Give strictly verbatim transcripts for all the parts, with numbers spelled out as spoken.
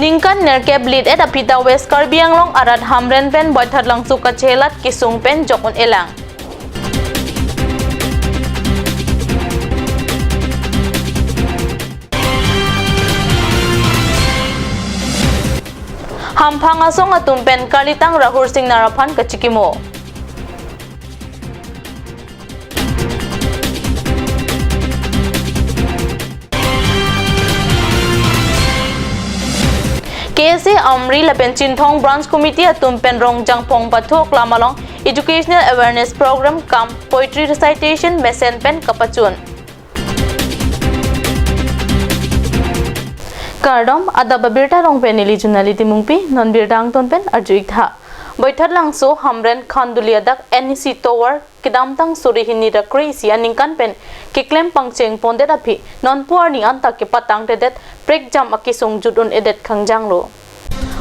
Ningkan nerkep lit-et aphi ta West Karbi Anglong arat Hamren pen Boithalangso kachelat kesung pen jok un-elang. Hamphang asong atum pen Karlitang Rahul Singnar aphan kachikimo. K S A Amri lapen Chinthong Branch Committee atum pen Rongjangphong Pathu Aklam along Educational Awareness Program cum Poetry Recitation mesen pen kapachun. Kardom, adap abirta along pen neli Junali Timungpi, non birta angton pen arju-ik tha. Boithalangso Hamren Khanduli adak N E C tovar kedamtang suri hini ra kre-isi aningkan pen keklem pangcheng pondet aphi nonpu arni anta kepatangtedet prekjam akesung jut un-edet khangjanglo.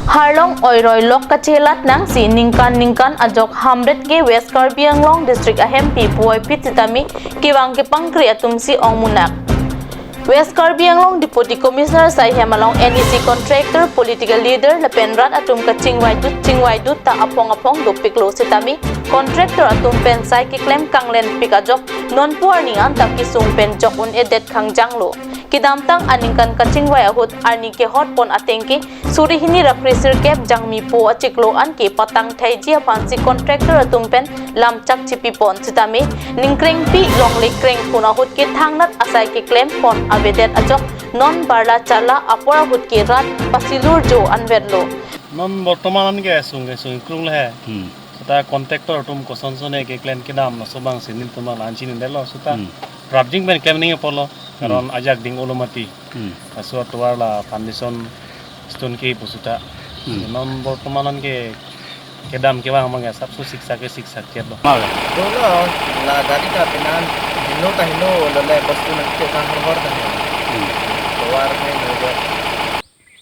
Harlong oiroi lok kachelat nangsi ningkan ningkan ajok Hamren ke West Karbi Anglong District ahempi puvoiphit sitame kevang kepangkri atum si ongmunak. West Karbi Anglong Deputy Commissioner asai hem along N E C contractor, political leader lapen rat atum kachingvaidut chingvaidut ta aphong aphong dopiklo sitame contractor atum pen sai keklem kanglenpik ajok nonpu arni anta kesung pen jok un-edet khangjanglo. Kedamtang aningkan kachingvai ahut arni kehot pon ateng ke suri hini ra kre sirkep Jangmi po achiklo an kepatang theiji aphansi contractor atum pen lamchak chipipon sitame ningkrengpi longle krengphun ahut ke thangnat asai keklem pon avedet ajok non barla chala apor ahut ke rat pasilur jo anvetlo. Non bortoman an ke sung ke sung krung le he. Hmm. Seta contractor atum kosonson ke klem kedam laso abang si nelitum abang la-an chinidetlo seta. Hmm. Prapjin pen klem ning apotlo. Karon Hmm. ajak ding olo mati. Hmm. Laso atovar la foundation stone ke pu seta. Hmm. Non bortoman an ke kedam kevang abang ke sapso siksak ke siksak ke lo. Mal. Dolo, la gari ta penan, heno ta heno, lole bostu nangte kan hor hor ta heno. Hmm. Tovar hai no jo.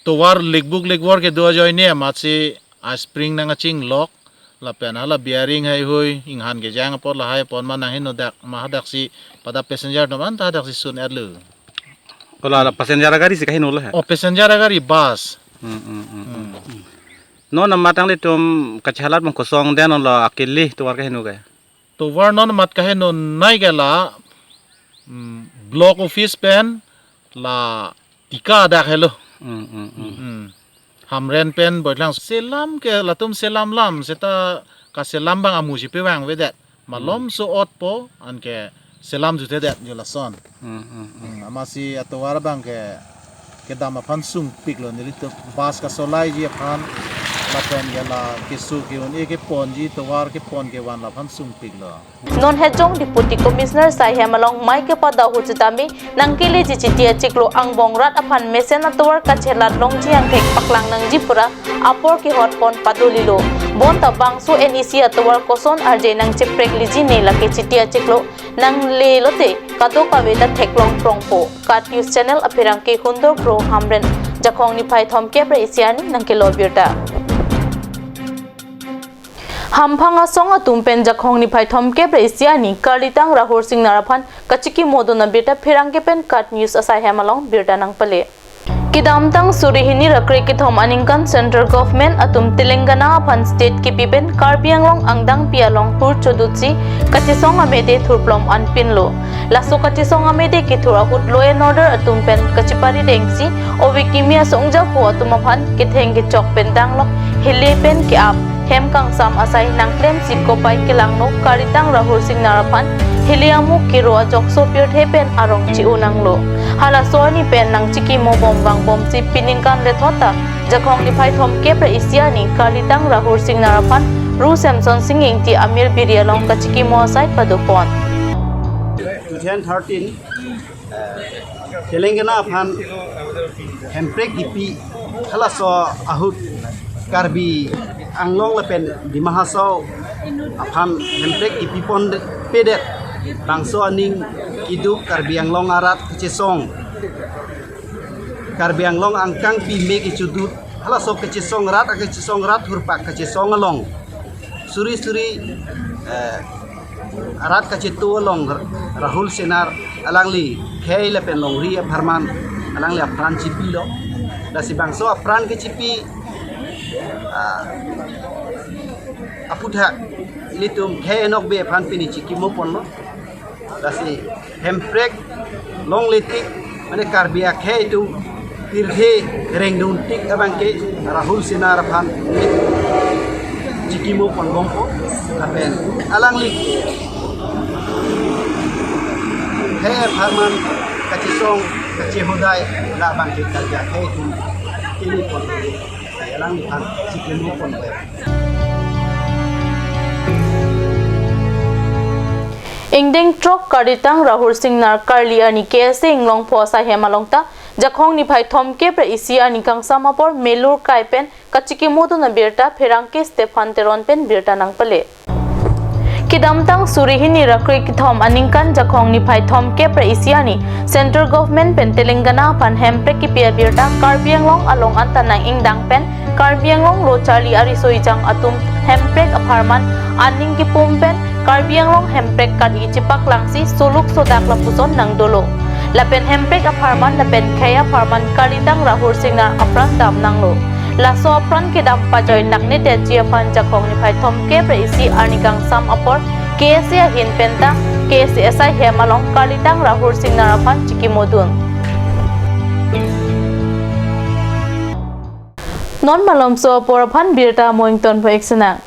Tovar likbuk likvor kedo ajoine amatsi a spring nangkachinglok, lapen hala bearing haihui, inghan kejang apot lahai apot ma nangheno dak, ma hadaksi pada passenger atum anta hadaksi sun-etlo. Ola la passenger agari si kahinolo he? Oh, passenger agari, bus. Hmm, hmm, hmm, hmm. Hmm. Non amat nanglitum kachelat mong kosong den lo akili tovar kaheno ke? Tovar non amat kaheno nai ke la, hmm, block office pen la Tika adak helo. Hmm, hmm, hmm. Hmm. Hamren pen Boithalangso selam ke latum selam lam seta kaselam abang amu si pevang avedet. Malom Hmm. so-otpo anke selam jutedet jo lason. Hmm, hmm, hmm. Hmm, amatsi atovar abang ke kedam aphan sungpiklo nelitum bus kasolaiji aphan lapen ke la keso ke-un-e keponji tovar kepon kevan la aphan sungpiklo. Non hejong Deputy Commissioner asai hem along mei kepada ahut sitame nangkeleji chiti achiklo angbong rat aphan mesen atovar kachelat longji angthek paklang nangji pura apor kehot pon padolilo. Bonta bangso N E C atovar koson arje nangcheprekleji ne lake chiti achiklo nangle lote kadokave ta theklong prongpo. KAT News Channel apherangke Hundor Kro Hamren, Jakhong niphai thomkep ra isi arni nangkelo abirta. Hamphang asong atum pen Jakhong niphai thomkep ra isi arni Karlitang Rahul Singnar aphan kachikimo dun abirta pherangke pen KAT News asai hem along birta nangpale. Kedamtang suri hini ra kre kethom aningkan Central Government atum Telangana aphan state kipi pen Karbi Anglong angdangpi along hur chodutsi kachesong amede thurplom anpinlo. Laso kachesong amede kethur ahut law and order atum pen kachiparidengsi ove kimi asong japo atum aphan ketheng kechok pen danglok hile pen ke-ap hem kangsam asai nangklemsi kopai kelangno Karlitang Rahul Singnar aphan hile amu kero ajok sopirthe pen arong chi-o nanglo. Halaso arni pen nangchikimo bom vangbomsi piningkan lethot ta Jakhong niphai thomkep ra isi arni Karlitang Rahul Singnar aphan Ru Semson Singing ti amir biri along kachikimo asai padopon. Two thousand thirteen, eh, Telangana aphan hemprek kipi halaso ahut Karbi Anglong lapen Dima Hasao aphan hemprek kipi ponpedet bangso aning kiduk Karbi Anglong arat kachesong, Karbi Anglong angkangpi me kechodut halaso kachesong rat, kachesong rat hurpak kachesong along suri suri, eh, arat kachetu along Rahul Singnar alangli khei lapen longri apharman alangli apran chipilo. Lasi bangso apran kechipi, ah, aputhak ilitum khei enok be apran pini chikimo ponlo. Lasi hemprek longle tik, mane Karbi akhei atum pirthe rengdun tik abang ke Rahul Singnar aphan chikimo ponbompo. Lapen alangli khei apharman kachesong kachehodai labang ke Karbi akhei atum chikimo pon. Alangli aphan chikimo ponbompo. Ingdeng throk Karlitang Rahul Singnar Karli arni K S A Inglongpho asai hem along ta Jakhong niphai thomkep ra isi arni kangsam apor melur kai pen kachikimodun abirta pherangke Stephen Teron pen birta nangpale. Kedamtang suri hini ra kre kethom aningkan Jakhong niphai thomkep ra isi arni Central Government pen Telangana aphan hemprek kipi abirta Karbi Anglong along anta nang-ingdang pen Karbi Anglong lo charli ariso ejang atum hemprek apharman aning kipum pen Karbi Anglong hemprek kat-i chepaklangsi soluk sodak lapuson nangdolo. Lapen hemprek apharman lapen khei apharman Karlitang Rahul Singnar apran damnanglo. Laso apran kedam pajoi nakne tenji aphan Jakhong niphai thomkep ra isi arni kangsam apor K S A ahin penta K S A asai hem along Karlitang Rahul Singnar aphan chikimodun. Non malomso apor aphan birta mo ingtonpo-ik sinang.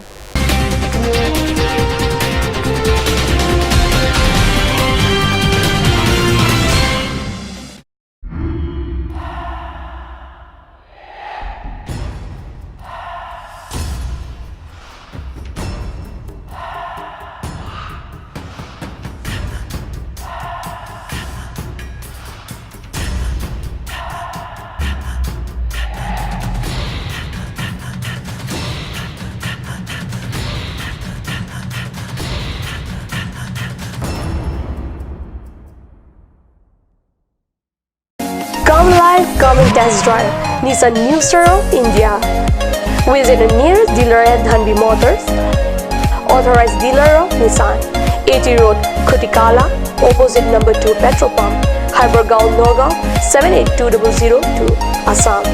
Come live, come and test drive Nissan New Star of India. Visit a nearest dealer at Dhanvi Motors, authorized dealer of Nissan, A T Road, Khutikala, opposite number two petrol pump, Hypergaon, Nagaon, seven eight two double zero two, Assam.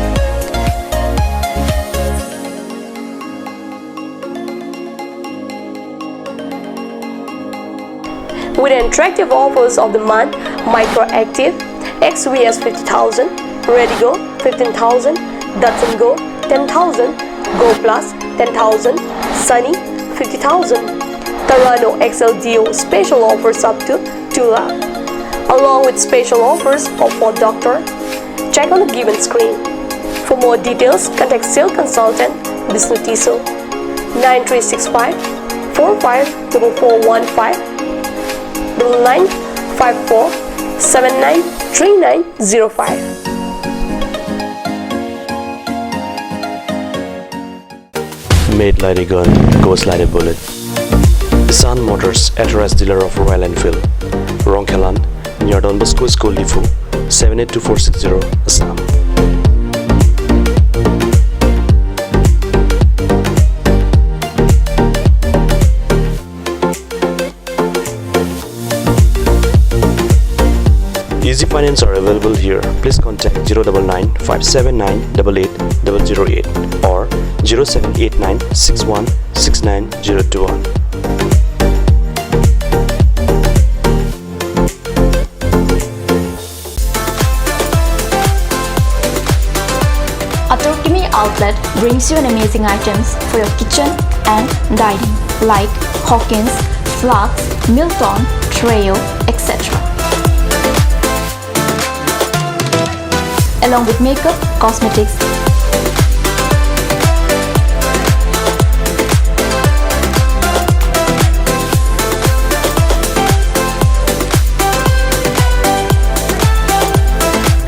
With attractive offers of the month, Micra Active, X V S fifty thousand, Redi-GO fifteen thousand, Datsun Go ten thousand, Go Plus ten thousand, Sunny fifty thousand, Terrano X L Dio special offers up to two lakh, along with special offers of Ford Doctor. Check on the given screen. For more details, contact sales consultant Bishnu Tisso, nine three six five four five double four one five, double nine five four seven nine three nine zero five. Made like a gun, goes like a bullet. Sun Motors, authorized dealer of Royal Enfield, Rongkhelan, near Don Bosco School, Diphu, seven eight two four six zero, Assam. Easy finance are available here. Please contact zero double nine five seven nine double eight double zero eight or zero seven eight nine six one six nine zero two one. Atorkimi Outlet brings you an amazing items for your kitchen and dining, like Hawkins, Flask, Milton, Treo, et cetera. Along with makeup, cosmetics,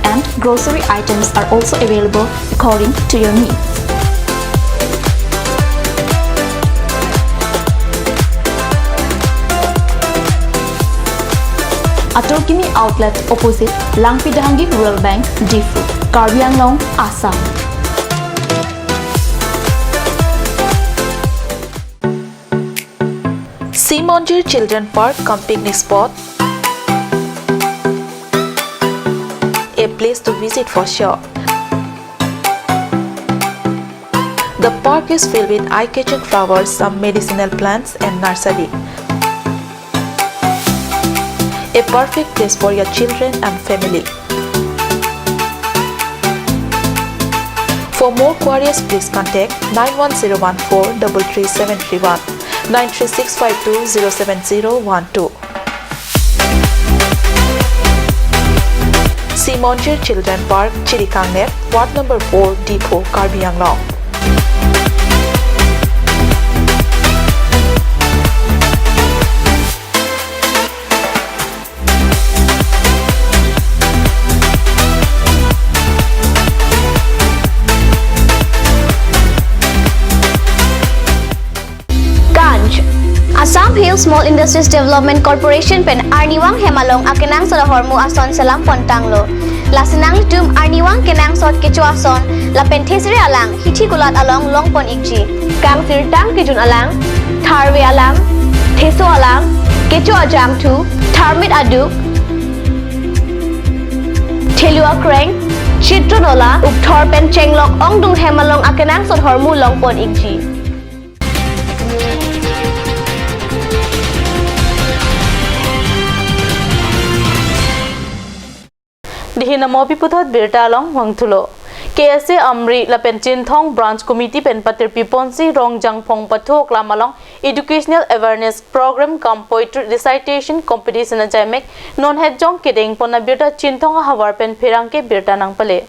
and grocery items are also available according to your needs. Atorkimi Outlet, opposite Langpidhangi Rural Bank, Diphu, Karbi Anglong, Assam. Simonjir Children Park cum picnic spot, a place to visit for sure. The park is filled with eye-catching flowers, some medicinal plants, and nursery. A perfect place for your children and family. For more queries, please contact nine one zero one four double three seven three one, nine three six five two zero seven zero one two. Simonjir Children Park, Chirikangner, Ward number four, Diphu, Karbi Anglong. Ganj. Assam Hill Small Industries Development Corporation pen arnivang hem along akenangsot ahormu ason selam pontanglo. Lasi nanglitum arnivang kenangsot kecho ason lapen thesere alang hithi kulat along longpon ikji. Kangsirtang kejun alang, tharve alang, theso alang, kecho ajangthu, tharmit aduk, thelu akreng, chitron ola, ukthor pen chenglok ongdung hem along akenangsot ahormu longpon ikji. Dihin amopi puthot birta along vangthulo. K S A Amri lapen Chinthong Branch Committee pen patirpi ponsi Rongjangphong Pathu Aklam along Educational Awareness Program cum Poetry Recitation Competition ajaimek non hetjong kedeng pon abirta Chinthong ahavar pen pherangke birta nangpale.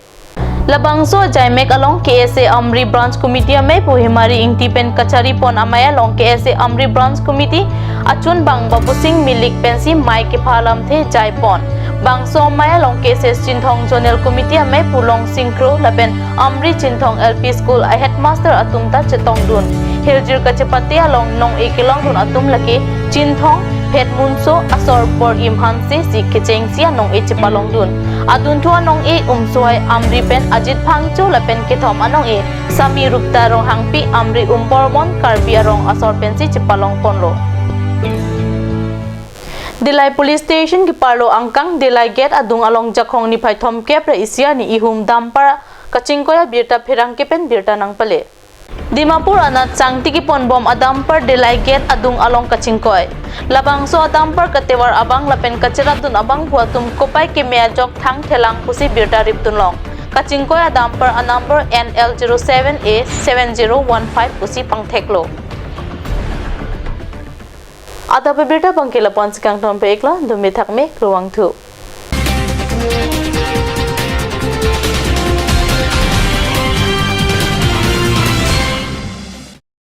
Labangso ajaimek along K S A Amri Branch Committee amei pu Himari Ingti pen kachari pon amei along K S A Amri Branch Committee achunbang Babusing Milik pensi mei kepha alamthe jai pon. Bangso amei along K S A Chinthong Zonal Committee amei pu Longsing Kro lapen Amri Chinthong L P School a headmaster atum ta chetongdun. Hirjir kachepate along nong-e kelongdun atum lake Chinthong, Phetmunso, asor Bor-im Hanse si kechengsi anong-e chepalongdun. Adunthu anong-e Umsohai Amri pen Ajit Phangcho lapen kethom anong-e Sami Rupta Ronghangpi Amri Umbormon Karbi arong asor pensi chepalong ponlo. Dillai Police Station keparlo angkang Dillai Gate adung along Jakhong niphai thomkep ra isi arni ihum dumper kachingkoi abirta pherangke pen birta nangpale. Dimapur anat changti kepon bom adumper Dillai Gate adung along kachingkoi. Labangso adumper katovar abang lapen kacheratdun abang pu atum kopai keme ajok thang thelang pusi birta ripdunlong. Kachingkoi adumper anumber N L zero seven A seven zero one five pusi pangtheklo. Adap abirta abangke lapu-an si kangton peklo, dumi thakme, kruang thu.